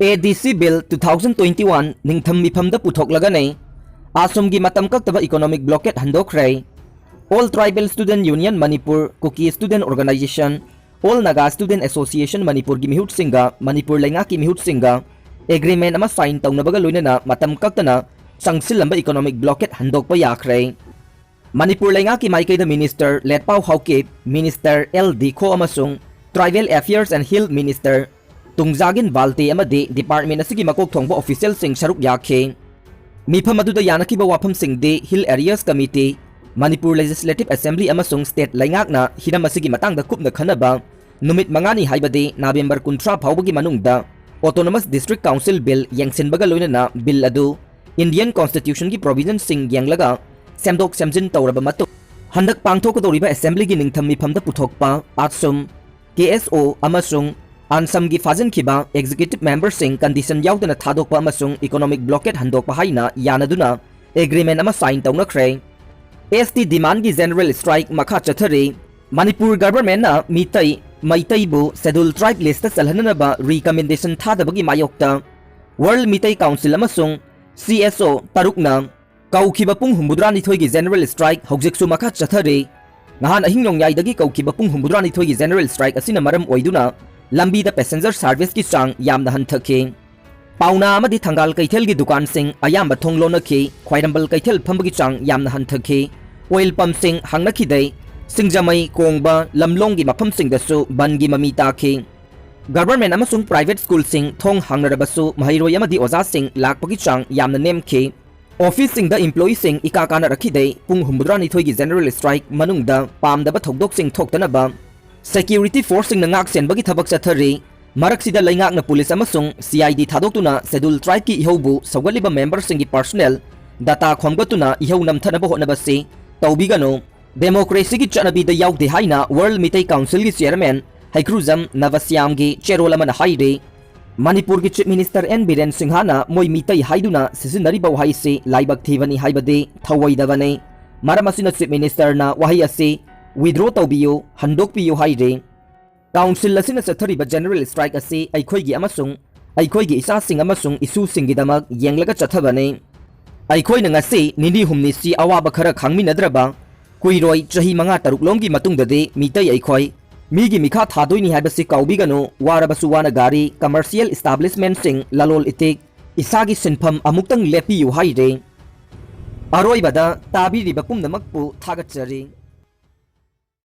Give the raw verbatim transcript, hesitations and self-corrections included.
ADC Bill two thousand twenty-one ꯅꯤꯡꯊꯝ ꯃꯤꯐꯝꯗ ꯄꯨꯊꯣꯛꯂꯒꯅꯤ꯫ ꯑꯁꯣꯝꯒꯤ ꯃꯇꯝ ꯀꯛꯇꯕ economic blockade ꯍꯟꯗꯣꯛꯈ꯭ꯔꯦ꯫ All Tribal Student Union Manipur, Kuki Student Organization, All Naga Student Association ꯃꯅꯤꯄꯨꯔꯒꯤ ꯃꯤꯍꯨꯠꯁꯤꯡꯒ ꯃꯅꯤꯄꯨꯔ ꯂꯩꯉꯥꯛꯀꯤ ꯃꯤꯍꯨꯠꯁꯤꯡꯒ agreement ꯑꯃ sign ꯇꯧꯅꯕꯒ ꯂꯣꯏꯅꯅ ꯃꯇꯝ ꯀꯛꯇꯅ ꯆꯪꯁꯤꯜꯂꯝꯕ economic blockade ꯍꯟꯗꯣꯛꯄ ꯌꯥꯈ꯭ꯔꯦ꯫ ꯃꯅꯤꯄꯨꯔ ꯂꯩꯉꯥꯛꯀꯤ ꯃꯥꯏꯀꯩꯗ Minister ꯂꯦꯠꯄꯥꯎ ꯍꯥꯎꯀꯤꯞ, Minister ꯑꯦꯜ ꯗꯤꯈꯣ ꯑꯃꯁꯨꯡ Tribal Affairs and Health Minister ꯇꯨꯡꯖꯥꯒꯤꯟ Valte ꯑꯃꯗꯤ department ꯑꯁꯤꯒꯤ ꯃꯀꯣꯛ ꯊꯣꯡꯕ officialꯁꯤꯡ ꯁꯔꯨꯛ ꯌꯥꯈꯤ꯫ ꯃꯤꯐꯝ ꯑꯗꯨꯗ ꯌꯥꯅꯈꯤꯕ ꯋꯥꯐꯝꯁꯤꯡꯗꯤ Hill Areas Committee, Manipur Legislative Assembly ꯑꯃꯁꯨꯡ state ꯂꯩꯉꯥꯛꯅ ꯍꯤꯔꯝ ꯑꯁꯤꯒꯤ ꯃꯇꯥꯡꯗ ꯀꯨꯞꯅ ꯈꯟꯅꯕ ꯅꯨꯃꯤꯠ ꯃꯉꯥꯅꯤ, ꯍꯥꯏꯕꯗꯤ November ꯀꯨꯟꯊ꯭ꯔꯥ ꯐꯥꯎꯕꯒꯤ ꯃꯅꯨꯡꯗ Autonomous District Council Bill ꯌꯦꯡꯁꯤꯟꯕꯒ ꯂꯣꯏꯅꯅ bill ꯑꯗꯨ Indian Constitutionꯒꯤ provisionꯁꯤꯡ ꯌꯦꯡꯂꯒ ꯁꯦꯝꯗꯣꯛ ꯁꯦꯝꯖꯤꯟ ꯇꯧꯔꯕ ꯃꯇꯨꯡ, ꯍꯟꯗꯛ ꯄꯥꯡꯊꯣꯛꯀꯗꯧꯔꯤꯕ Assemblyꯒꯤ ꯅꯤꯡꯊꯝ ꯃꯤꯐꯝꯗ ꯄꯨꯊꯣꯛꯄ ꯑꯥꯁꯨꯝ, ꯀꯦ ꯑꯦꯁ ꯑꯣ ꯑꯃꯁꯨꯡ ꯑꯟꯁꯝꯒꯤ ꯐꯥꯖꯤꯟꯈꯤꯕ executive memberꯁꯤꯡ condition ꯌꯥꯎꯗꯅ ꯊꯥꯗꯣꯛꯄ ꯑꯃꯁꯨꯡ economic blockade ꯍꯟꯗꯣꯛꯄ ꯍꯥꯏꯅ ꯌꯥꯅꯗꯨꯅ agreement ꯑꯃ sign ꯇꯧꯅꯈ꯭ꯔꯦ꯫ ꯑꯦꯁ ꯇꯤ demandꯒꯤ general strike ꯃꯈꯥ ꯆꯠꯊꯔꯤ꯫ Manipur governmentꯅ Meitei, ꯃꯩꯇꯩꯕꯨ Scheduled Tribe listꯇ ꯆꯜꯍꯟꯅꯅꯕ recommendation ꯊꯥꯗꯕꯒꯤ ꯃꯥꯌꯣꯛꯇ World ꯃꯤꯇꯩ Council ꯑꯃꯁꯨꯡ ꯁꯤ ꯑꯦꯁ ꯑꯣ ꯇꯔꯨꯛꯅ ꯀꯧꯈꯤꯕ ꯄꯨꯡ ꯍꯨꯝꯐꯨꯇꯔꯥꯅꯤꯊꯣꯏꯒꯤ general strike ꯍꯧꯖꯤꯛꯁꯨ ꯃꯈꯥ ꯆꯠꯊꯔꯤ꯫ ꯅꯍꯥꯟ ꯑꯍꯤꯡ ꯅꯣꯡꯌꯥꯏꯗꯒꯤ ꯀꯧꯈꯤꯕ ꯄꯨꯡ ꯍꯨꯝꯐꯨꯇꯔꯥꯅꯤꯊꯣꯏꯒꯤ general strike ꯑꯁꯤꯅ ꯃꯔꯝ ꯑꯣꯏꯗꯨꯅ ꯂꯝꯕꯤꯗ passenger serviceꯀꯤ ꯆꯥꯡ ꯌꯥꯝꯅ ꯍꯟꯊꯈꯤ꯫ ꯄꯥꯎꯅꯥ ꯑꯃꯗꯤ ꯊꯪꯒꯥꯜ ꯀꯩꯊꯦꯜꯒꯤ ꯗꯨꯀꯥꯟꯁꯤꯡ ꯑꯌꯥꯝꯕ ꯊꯣꯡ ꯂꯣꯟꯅꯈꯤ꯫ ꯈ꯭ꯋꯥꯏꯔꯝꯕꯜ ꯀꯩꯊꯦꯜ ꯐꯝꯕꯒꯤ ꯆꯥꯡ ꯌꯥꯝꯅ ꯍꯟꯊꯈꯤ꯫ Oil pumpꯁꯤꯡ ꯍꯥꯡꯅꯈꯤꯗꯦ꯫ ꯁꯤꯡꯖꯃꯩ, ꯀꯣꯡꯕ, ꯂꯝꯂꯣꯡꯒꯤ ꯃꯐꯝꯁꯤꯡꯗꯁꯨ ꯕꯟꯒꯤ ꯃꯃꯤ ꯇꯥꯈꯤ꯫ Government ꯑꯃꯁꯨꯡ private schoolꯁꯤꯡ ꯊꯣꯡ ꯍꯥꯡꯅꯔꯕꯁꯨ ꯃꯍꯩꯔꯣꯏ ꯑꯃꯗꯤ ꯑꯣꯖꯥꯁꯤꯡ ꯂꯥꯛꯄꯒꯤ ꯆꯥꯡ ꯌꯥꯝꯅ ꯅꯦꯝꯈꯤ꯫ Officeꯁꯤꯡꯗ employeeꯁꯤꯡ ꯏꯀꯥ ꯀꯥꯅꯔꯛꯈꯤꯗꯦ꯫ ꯄꯨꯡ ꯍꯨꯝꯐꯨꯇꯔꯥꯅꯤꯊꯣꯏꯒꯤ general strike ꯃꯅꯨꯡꯗ ꯄꯥꯝꯗꯕ ꯊꯧꯗꯣꯛꯁꯤꯡ ꯊꯣꯛꯇꯅꯕ security forceꯁꯤꯡꯅ ꯉꯥꯛ ꯁꯦꯟꯕꯒꯤ ꯊꯕꯛ ꯆꯠꯊꯔꯤ꯫ ꯃꯔꯛꯁꯤꯗ ꯂꯩꯉꯥꯛꯅ police ꯑꯃꯁꯨꯡ C I D ꯊꯥꯗꯣꯛꯇꯨꯅ Scheduled Tribeꯀꯤ ꯏꯍꯧꯕꯨ ꯁꯧꯒꯠꯂꯤꯕ memberꯁꯤꯡꯒꯤ personal data ꯈꯣꯝꯒꯠꯇꯨꯅ ꯏꯍꯧ ꯅꯝꯊꯅꯕ ꯍꯣꯠꯅꯕꯁꯤ ꯇꯧꯕꯤꯒꯅꯨ꯫ Democracyꯒꯤ ꯆꯠꯅꯕꯤꯗ ꯌꯥꯎꯗꯦ ꯍꯥꯏꯅ World ꯃꯤꯇꯩ Councilꯒꯤ chairman ꯍꯩꯀ꯭ꯔꯨꯖꯝ ꯅꯕꯁ꯭ꯌꯥꯝꯒꯤ ꯆꯦꯔꯣꯜ ꯑꯃꯅ ꯍꯥꯏꯔꯤ꯫ ꯃꯅꯤꯄꯨꯔꯒꯤ Chief Minister ꯑꯦꯟ ꯕꯤꯔꯦꯟ ꯁꯤꯡꯍꯅ ꯃꯣꯏ ꯃꯤꯇꯩ ꯍꯥꯏꯗꯨꯅ ꯁꯤꯖꯤꯟꯅꯔꯤꯕ ꯋꯥꯍꯩꯁꯤ ꯂꯥꯏꯕꯛ ꯊꯤꯕꯅꯤ ꯍꯥꯏꯕꯗꯤ ꯊꯧꯑꯣꯏꯗꯕꯅꯤ꯫ ꯃꯔꯝ ꯑꯁꯤꯅ Chief Ministerꯅ ꯋꯥꯍꯩ ꯑꯁꯤ withdraw ꯇꯧꯕꯤꯌꯨ, ꯍꯟꯗꯣꯛꯄꯤꯌꯨ ꯍꯥꯏꯔꯤ꯫ Council ꯑꯁꯤꯅ ꯆꯠꯊꯔꯤꯕ general strike ꯑꯁꯤ ꯑꯩꯈꯣꯏꯒꯤ ꯑꯃꯁꯨꯡ ꯑꯩꯈꯣꯏꯒꯤ ꯏꯆꯥꯁꯤꯡ ꯑꯃꯁꯨꯡ ꯏꯁꯨꯁꯤꯡꯒꯤꯗꯃꯛ ꯌꯦꯡꯂꯒ ꯆꯠꯊꯕꯅꯤ꯫ ꯑꯩꯈꯣꯏꯅ ꯉꯁꯤ ꯅꯤꯅꯤ ꯍꯨꯝꯅꯤꯁꯤ ꯑꯋꯥꯕ ꯈꯔ ꯈꯥꯡꯃꯤꯟꯅꯗ꯭ꯔꯕ ꯀꯨꯏꯔꯣꯏ꯫ ꯆꯍꯤ ꯃꯉꯥ ꯇꯔꯨꯛ ꯂꯣꯝꯒꯤ ꯃꯇꯨꯡꯗꯗꯤ ꯃꯤꯇꯩ ꯑꯩꯈꯣꯏ ꯃꯤꯒꯤ ꯃꯤꯈꯥ ꯊꯥꯗꯣꯏꯅꯤ ꯍꯥꯏꯕꯁꯤ ꯀꯥꯎꯕꯤꯒꯅꯨ꯫ ꯋꯥꯔꯕꯁꯨ ꯋꯥꯅ ꯒꯥꯔꯤ, commercial establishment ꯁꯤꯡ, ꯂꯂꯣꯜ ꯏꯇꯤꯛ, ꯏꯁꯥꯒꯤ ꯁꯤꯟꯐꯝ ꯑꯃꯨꯛꯇꯪ ꯂꯦꯞꯄꯤꯌꯨ ꯍꯥꯏꯔꯤ꯫ ꯑꯔꯣꯏꯕꯗ ꯇꯥꯕꯤꯔꯤꯕ ꯄꯨꯝꯅꯃꯛꯄꯨ ꯊꯥꯒꯠꯆꯔꯤ꯫